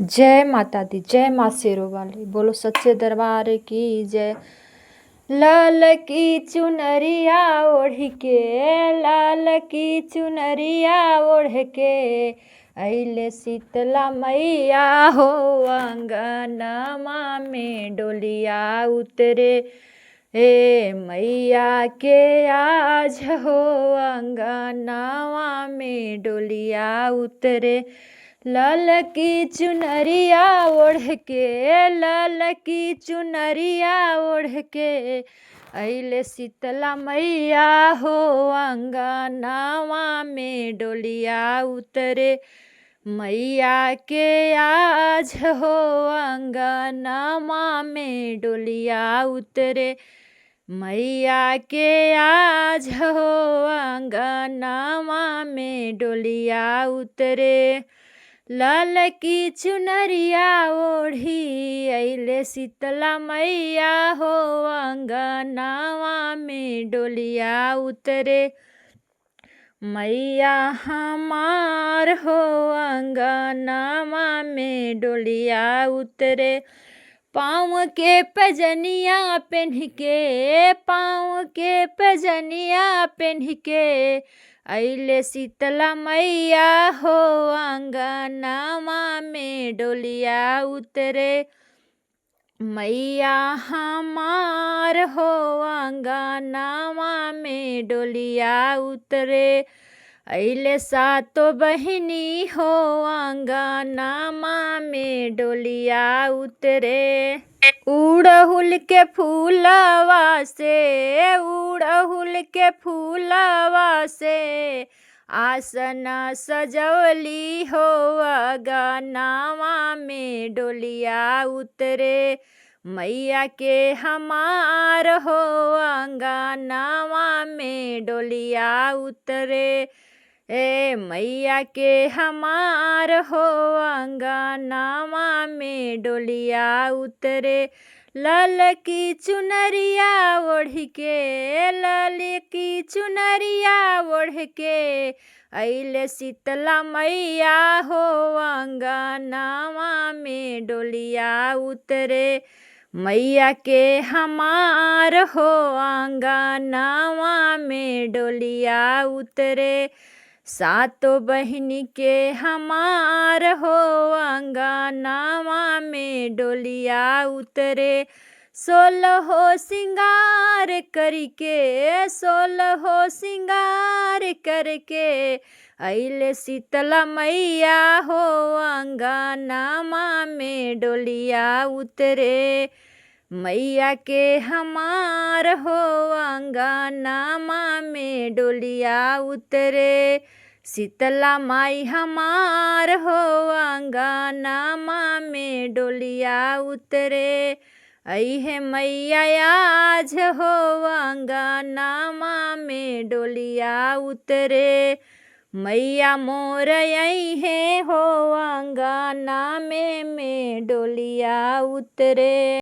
जय माता दी, जय माँ शेरोवाली, बोलो सच्चे दरबार की जय। लाल की चुनरिया ओढ़ के, लाल की चुनरिया ओढ़ के अइले शीतला मैया हो अंगनमा में डोलिया उतरे। ए मैया के आज हो अंगनवा में डोलिया उतरे। लाल की चुनरिया ओढ़ के, लाल की चुनरिया ओढ़ के अइले शीतला मैया हो अंगनवा में डोलिया उतरे। मैया के आज हो अंगनवा में डोलिया उतरे। मैया के आज हो अंगनवा में डोलिया उतरे। लाल की चुनरिया ओढ़ी अइले शीतला मैया हो अंगनवा में डोलिया उतरे। मैया हमार हो अंगनवा में डोलिया उतरे। पाँव के पजनिया पेन्ह के, पाँव के पजनिया पेन्ह के अइले शीतला मैया हो अंगनवा में डोलिया उतरे। मैया हमार हो अंगनवा में डोलिया उतरे। अइले सातो बहिनी हो अंगनवा में डोलिया उतरे। उड़हुल के फूलवा से, उड़हुल के फूलवा से आसन सजवली हो अंगनवा में डोलिया उतरे। मैया के हमार हो अंगनवा में डोलिया उतरे। ए मैया के हमार हो अंगनवा में डोलिया उतरे। लाल की चुनरिया ओढ़ के, लाल की चुनरिया ओढ़ के अइले शीतला मैया हो अंगनवा में डोलिया उतरे। मैया के हमार हो अंगनवा में डोलिया उतरे। सातो बहिनी के हमार हो अंगनवा में डोलिया उतरे। सोलहो सिंगार करके, सोलहो सिंगार करके अइले शीतला मैया हो अंगनवा में डोलिया उतरे। मैया के हमार हो अंगनवा में डोलिया उतरे। शीतला माई हमार हो अंगनवा में डोलिया उतरे। अइहे मैया आज हो अंगनवा में डोलिया उतरे। मैया मोर अइहे हो अंगना में डोलिया उतरे।